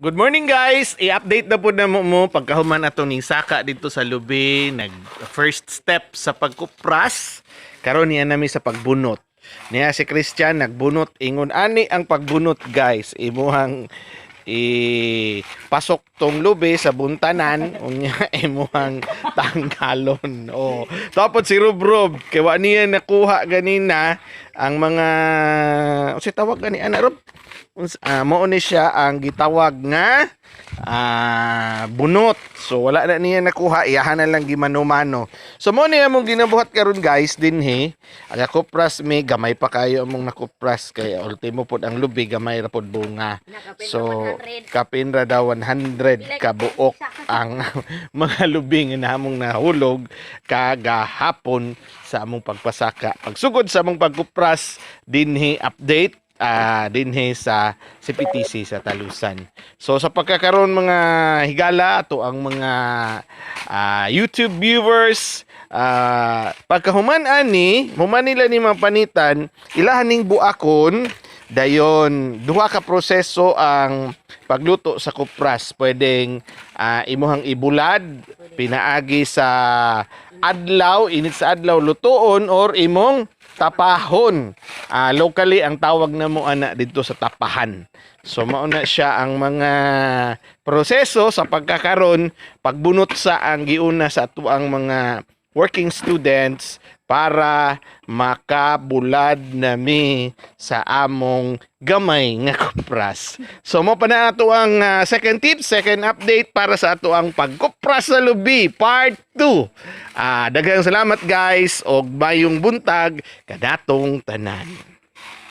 Good morning, guys. I-update na pud namo mo pagkahuman ato ning saka dito sa lubi, nag first step sa pagkupras. Karon niya nami sa pagbunot. Niya si Christian nagbunot. Ingon ani ang pagbunot, guys. Imuhang i pasok tong lubi sa buntanan, unya imuhang tanggalon. Oh. Tapos si Rob Rob kay wa niya nakuha ganina ang mga, unsay tawag gani ana, Rob? Mao ni siya ang gitawag nga bunot. So wala na niya nakuha, iyahan na lang gimano-mano. So mo ni among ginabuhat karon, guys, dinhi. Aga kupras mi, gamay pa kayo among nakupras kay ultimo pod ang lubi, gamay ra pod bunga. So kapin ra daw 100 kabuok ang mga lubi nga namong nahulog kagahapon sa among pagpasaka. Pagsugod sa among pagkupras dinhi, update dinhi sa CPTC sa Talusan. So sa pagkakaroon, mga higala, ato ang mga YouTube viewers, pagkahuman ani, human nila ni mga panitan, ilahan ning buakon, dayon duha ka proseso ang pagluto sa kupras. Pwedeng imuhang ibulad pinaagi sa adlaw, init sa adlaw lutuon, or imong tapahon. Locally ang tawag na mo ana dito sa tapahan. So mao na siya ang mga proseso sa pagkakaron, pagbunot sa ang giuna sa atuang mga working students para makabulad nami sa among gamay nga kupras. So mo pa na ato ang second tip, second update para sa ato ang pagkupras sa lubi part 2. Daghang salamat, guys, og mayong buntag kanatong tanan.